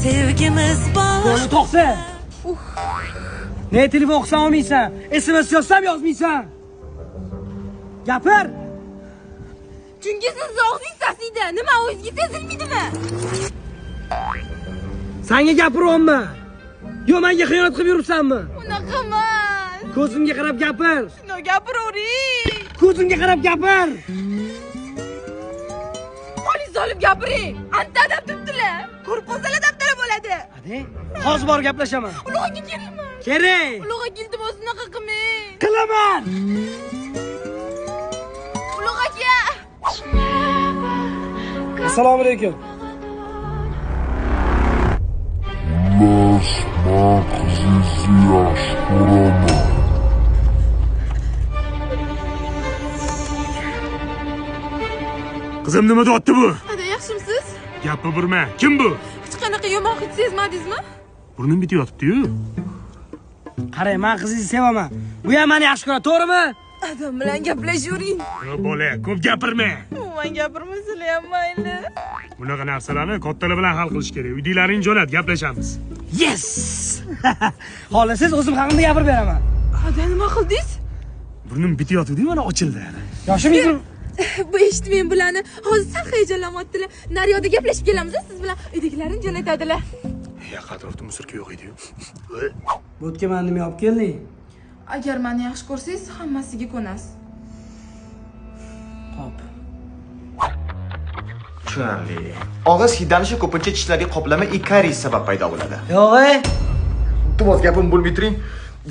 Sevgimiz Qo'lni to'xta. Ne telefon qilsam olmaysan, SMS yozsam yozmaysan. Gapir. Chunki siz og'zingiz sasiydi. Nima o'zingizga sezilmaydimi? Senga gapiryapman. Yo, menga xiyonat qilib yuribsanmi? Unaqa emas. Ko'zimga qarab gapir. Shuni gapiravering. Ko'zimga qarab gapir. Qo'lingizni olib gapiring. Anta deb turibdilar. Ko'rib qolsalar dabdala bo'ladi. Hadi, hozir borib gaplashaman. Ulug' aka kerakmi? Kerak. Ulug' aka iltimos unaqa qilmang. Qilaman. Ulug' aka. Assalomu alaykum. Xullas, man qizingizni yaxshi ko'raman. Qizim nima deyapti bu? Hadi, yaxshimisiz? Gapni burma. Kim bu? Hech qanaqa yomon hid sezmadingizmi? Burnim bitib yotibdi-yu. Qarang, men qizingizni sevaman. Bu ham meni yaxshi ko'radi, to'g'rimi? Adam bilan gaplashavering. Yo bola, ko'p gapirma. Umuman gapirmasalar ham mayli. Bunaqa narsalarni kattalar bilan hal qilish kerak. Uydagilaring jo'nat, gaplashamiz. Yes! Xohlasangiz o'zim haqimda gapirib beraman. Ada nima qildingiz? Burnim bitib yotibdi-yu, mana ochildi. Yoshim 20. Bu eshitmang bularni. Hozir sal hayajonlanyaptilar. Naryoqda gaplashib kelamiz siz bilan. Uydagilarim jo'natadilar. Yaqin atrofda musorka yo'q edi-yu. Bu yerga meni nima olib kelding? Agar meni yaxshi ko'rsangiz, hammasiga ko'nasiz. Xo'p. Tushunarli. Og'iz hidlanishi ko'pincha tishlarga qoplama и karies sabab paydo bo'ladi. Yo'q, e? Iltimos gapim bo'lmay turing.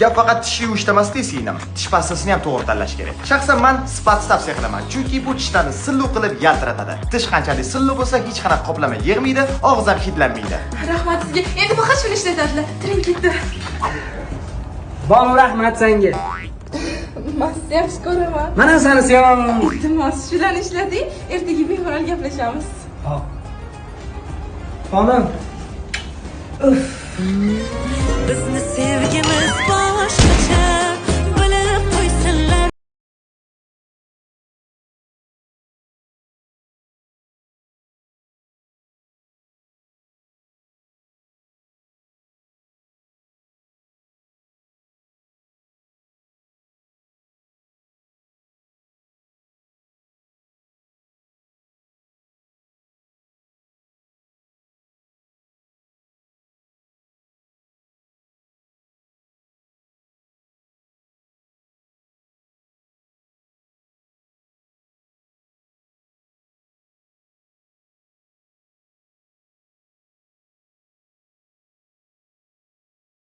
Gap faqat tish yuvishda emas, singlim. Tish pastasini ham to'g'ri tanlash kerak. Shaxsan man Spats tavsiya qilaman, chunki bu tishlarni silliq qilib yaltiratadi. Tish qanchalik silliq bo'lsa, hech qanaqa qoplama yig'maydi, og'iz ham hidlanmaydi. Rahmat sizga. Endi faqat shuni ishlatadilar. Tiring ketdi. Bonu rahmat senga. Men sizni yaxshi ko'raman. Mana seni sevaman. Iltimos, shularni ishlating. Ertaga bemalol gaplashamiz. Xo'p. Xonim. Bizni sevgimiz.